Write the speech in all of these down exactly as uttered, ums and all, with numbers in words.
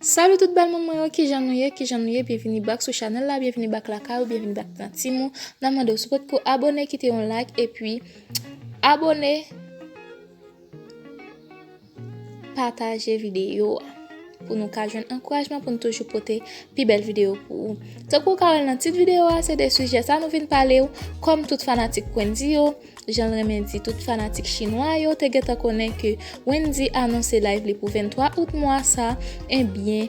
Salut tout bèl moun mwen yo, kijan nou ye, kijan nou ye, byenvini back sou chanèl la, byenvini back lakay ou, byenvini back nan team ou. N ap mande w si w potko abone, kite yon like, epi abone, pataje videyo a pou nou ka jwenn ankourajman pou nou toujou pote pi bèl videyo pou ou. Tankou w ka wè l nan tit videyo a, se de sijè sa nou vin pale w, kòm tout fanatik Wendyy yo, jan l renmen di tout fanatik chinwa yo te gentan konnen ke Wendyy anonse live li pou venntwa out mwa sa, ebyen,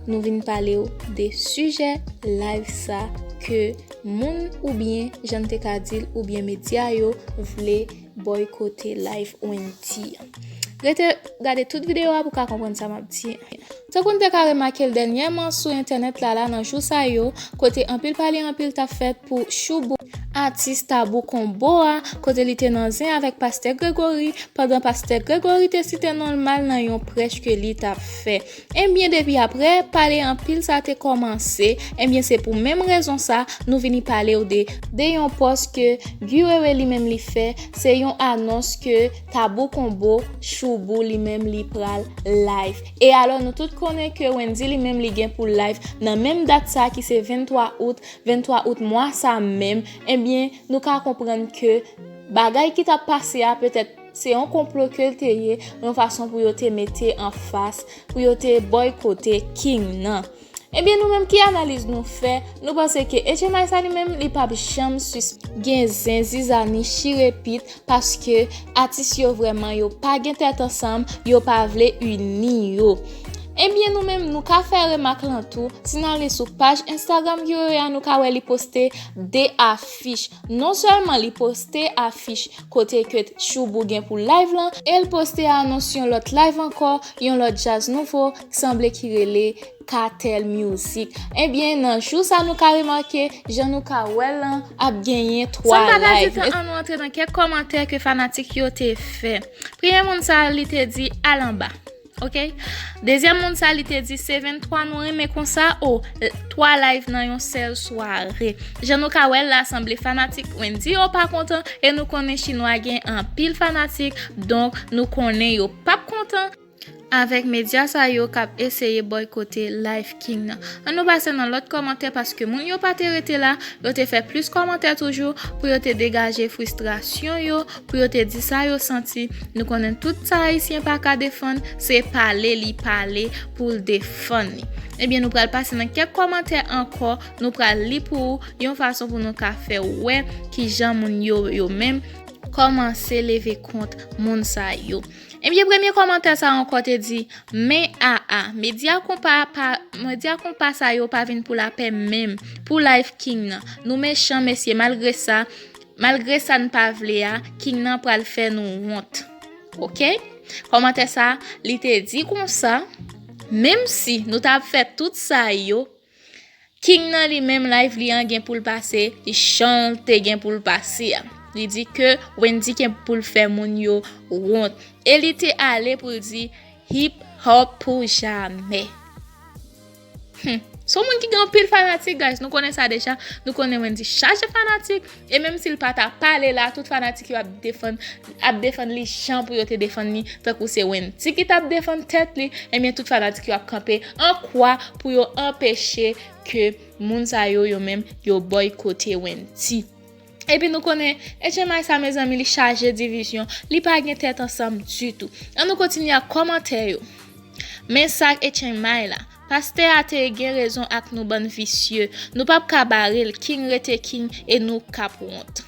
nou vin pale w de sijè live sa ke moun oubyen, jan n te ka di l, oubyen medya yo vle boykote live Wendyy. Rete gade tout videyo a pou w ka konprann sa m ap di. Tankou n te ka remake l dènyèman sou entènèt la, la nan jou sa yo, kote anpil pale anpil t ap fèt pou Shoubou, atis Tabou Combo a, kote li te nan zen avèk pastè Gregory, pandan pastè Gregory te site non l mal nan yon prèch ke li t ap fè. Ebyen, depi aprè pale anpil sa te kòmanse, ebyen, se pou menm rezon sa, nou vini pale w de, de yon pòs ke Guy Wewe li menm li fè, se yon anons ke Tabou Combo, Shoubou li menm li pral live. E alò, nou tout konnen ke Wendyy li menm li gen pou live nan menm dat sa ki se venntwa out, venntwa out mwa sa menm, ebyen, nou ka konprann ke bagay ki t ap pase a, petèt, se yon konplo ke l te ye, yon fason pou yo te mete anfas, pou yo te boykote King nan. Ebyen, nou menm, ki analiz nou fè? Nou panse ke H M I sa li menm, li p ap janm sis gen zen, zizani, chire pit, paske atis yo vrèman, yo pa gen tèt ansanm, yo pa vle ini yo. Ebyen, nou menm, nou ka fè remak lan tou. Si n ale sou paj Instagram Guy Wewe a, nou ka wè li poste de afich. Non sèlman li poste afich kote ke Shoubou gen pou live lan, e l poste anons yon lòt live ankò, yon lòt djaz nouvo, ki sanble ki rele Cartel Music. Ebyen, nan jou sa, nou ka remake, jan nou ka wè l lan, ap genyen twa live. San pa pèdi tan, ann nou antre nan kèk kòmantè ke fanatik yo te fè. Premye moun sa, li te di, "Al anba." Ok? Dezyèm moun sa, li te di, "Se venntwa nou renmen konsa, o, twa live nan yon sèl sware." Jan nou ka wè l la, sanble fanatik Wendyy yo pa kontan, e nou konnen chinwa gen anpil fanatik, donk nou konnen yo p ap kontan avèk medya sa yo k ap eseye boykote live King nan. Ann nou pase nan lòt kòmantè, paske moun yo pa te rete la, yo te fè plis kòmantè toujou pou yo te degaje fristrasyon yo, pou yo te di sa yo santi. Nou konnen tout sa Ayisyen pa ka defann, se pale li pale pou l defann li. Ebyen, nou pral pase nan kèk kòmantè ankò, nou pral li pou ou yon fason pou nou ka fè wè kijan moun yo, yo menm, kòmanse leve kont moun sa yo. Ebyen, premye kòmantè sa ankò te di, "Men A A, medya konpa pa, medya konpa sa yo pa vin pou lapè menm, pou live King nan. Nou mechan, mesye, malgre sa, malgre sa n pa vle a, King nan pral fè nou wont." Ok? Kòmantè sa, li te di konsa, menm si nou t ap fè tout sa yo, King nan li menm live li an gen pou l pase, jan l te gen pou l pase a. Li di ke Wendyy gen pou l fè moun yo wont. E li te ale pou l di hip hop pou jamè. Hmm. Se yon moun ki gen anpil fanatik, guys. Nou konnen sa deja. Nou konnen Wendyy chaje fanatik. E menm si l pa ta pale la, tout fanatik yo ap defann, ap defann li jan pou yo te defann li, tankou se Wendyy ki t ap defann tèt li, ebyen tout fanatik yo ap kanpe an kwa pou yo anpeche ke moun sa yo, yo menm, yo boykote Wendyy. Epi nou konnen, H M I sa, mezanmi, li chaje divizyon, li pa gen tèt ansanm ditou. Ann nou kontinye ak kòmantè yo. Men sa H M I la. Pastè a te gen rezon ak nou bann visye. Nou p ap ka bare l, King rete King e nou k ap wont.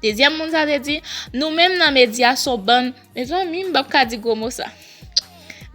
Dezyèm moun sa te di, nou menm nan medya s on bann, mezanmi, m p ap ka di gwo mo sa.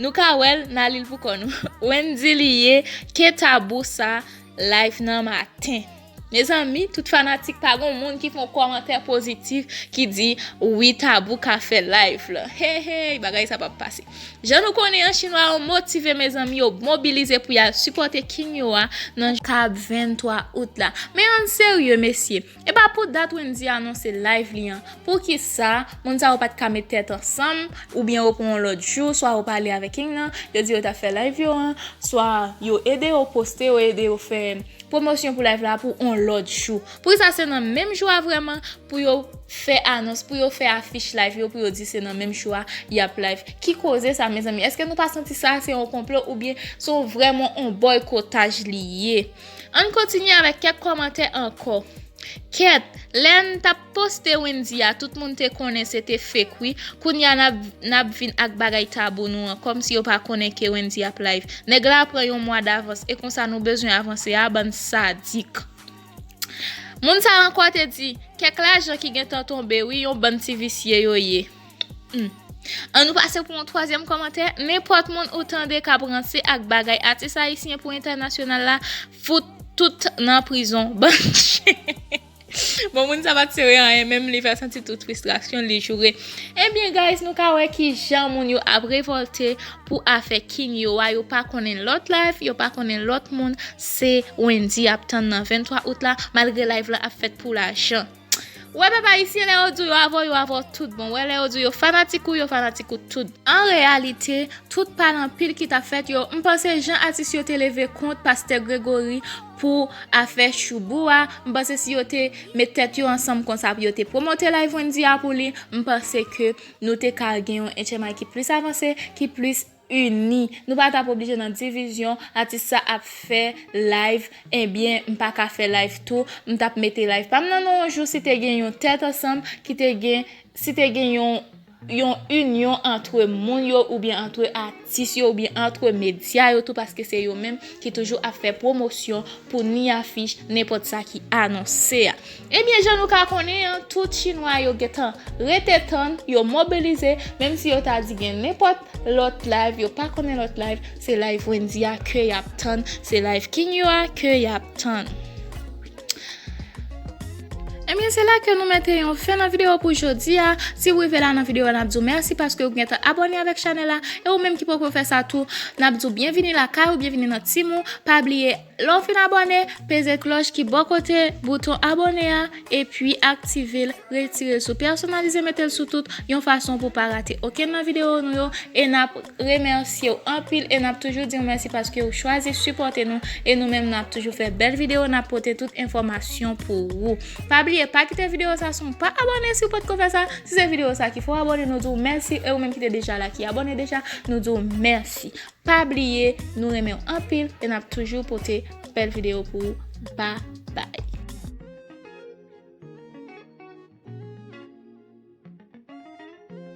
Nou ka wè l, n a li l pou kò nou. Wendyy li ye, ke Tabou sa, live nan maten. Mezanmi, tout fanatik pa gon moun ki fè yon kòmantè pozitif ki di, wi, Tabou ka fè live la. Hey, hey, bagay sa p ap pase. Jan nou konnen an, chinwa yo motive, mezanmi, yo mobilize pou y al sipòte King yo a nan k ap venntwa out la. Men ann serye, mesye. E pa pou dat Wendyy anonse live li an. Poukisa moun sa yo pa t ka met tèt ansanm, oubyen yo pran yon lòt jou, swa yo pale avèk King nan, yo di yo t ap fè live yo an, swa yo ede yo poste, yo ede yo fè pwomosyon pou live la pou on lòt jou. Poukisa se nan menm jou a vrèman pou yo fè anons, pou yo fè afich live yo, pou yo di se nan menm jou a y ap live? Ki koze sa, mezanmi? Èske nou pa santi sa se yon konplo oubyen se yon vrèman yon bòykotaj li ye? Ann kontinye avèk kèk kòmantè ankò. Kèt, lè n t ap poste Wendy a, tout moun te konnen se te fake wi. Kounye a n ap, n ap vin ak bagay tabou nou an, kòmsi yo pa konnen ke Wendy ap live. Nèg la pran yon mwa davans, e konsa nou bezwen avanse a, bann sadik. Moun sa ankò te di, kèk lajan ki gentan tonbe wi, yon bann ti visye yo ye. Hmm. Ann nou pase pou yon twazyèm kòmantè. Nenpòt moun ou tande k ap ranse ak bagay atis ayisyen pou entènasyonal la, fout tout nan prizon. Bann chen. Bon, moun sa pa t sere anyen, menm li fè santi tout fristrasyon li joure. Ebyen, guys, nou ka wè ki jan moun yo ap revòlte pou afè King yo a. Yo pa konnen lòt live, yo pa konnen lòt moun. Se Wendy y ap tann nan venntwa out la, malgre live la ap fèt pou lajan. Wè, pèp ayisyen, lè yo di w yo avè w, yo avè w tout bon. Wè, lè yo di w yo fanatik ou, yo fanatik ou tout. An reyalite, tout pale anpil ki t ap fèt yo, m panse jan atis yo te leve kont Pastè Gregory pou afè Choubou a, m panse si yo te met tèt yo ansanm konsa pou yo te pwomote live Wendy a pou li, m panse ke nou te ka gen yon H M I ki plis avanse, ki plis ini. Nou pa t ap oblije nan divizyon, atis sa ap fè live, ebyen, m pa ka fè live tou, m t ap mete live pa m nan, nan yon jou si te gen yon tèt ansanm, ki te gen, si te gen yon, yon inyon antre moun yo, oubyen antre atis yo, oubyen antre medya yo tou, paske se yo menm ki toujou ap fè pwomosyon pou ni afich, nenpòt sa ki anonse a. Ebyen, jan nou ka konnen an, tout chinwa yo gentan rete tann, yo mobilize, menm si yo ta di gen nenpòt lòt live, yo pa konnen lòt live, se live Wendy a ke y ap tann, se live King yo a ke y ap tann. Ebyen, se la ke nou mete yon fen nan videyo pou jodi a. Si w rive la nan videyo a, n ap di w mèsi paske w gentan abòne avèk chanèl la. E ou menm ki poko fè sa tou, n ap di w byenvini lakay ou, byenvini nan team ou. Pa bliye, lè w fin abòne, peze klòch ki bò kote bouton abòne a, epi aktive l, retire l sou pèsonalize, mete l sou tout, yon fason pou w pa rate okenn nan videyo nou yo. E n ap remèsye w anpil e n ap toujou di w mèsi paske w chwazi sipòte nou. E nou menm, n ap toujou fè bèl videyo, n ap pote tout enfòmasyon pou ou. Pa bliye, pa kite videyo sa san w pa abòne si w potko fè sa. Si se videyo sa ki fè w abòne, nou di w mèsi. E ou menm ki te deja la, ki abòne deja, nou di w mèsi. Pa bliye, nou renmen w anpil e n ap toujou pote bèl videyo pou ou. Babay.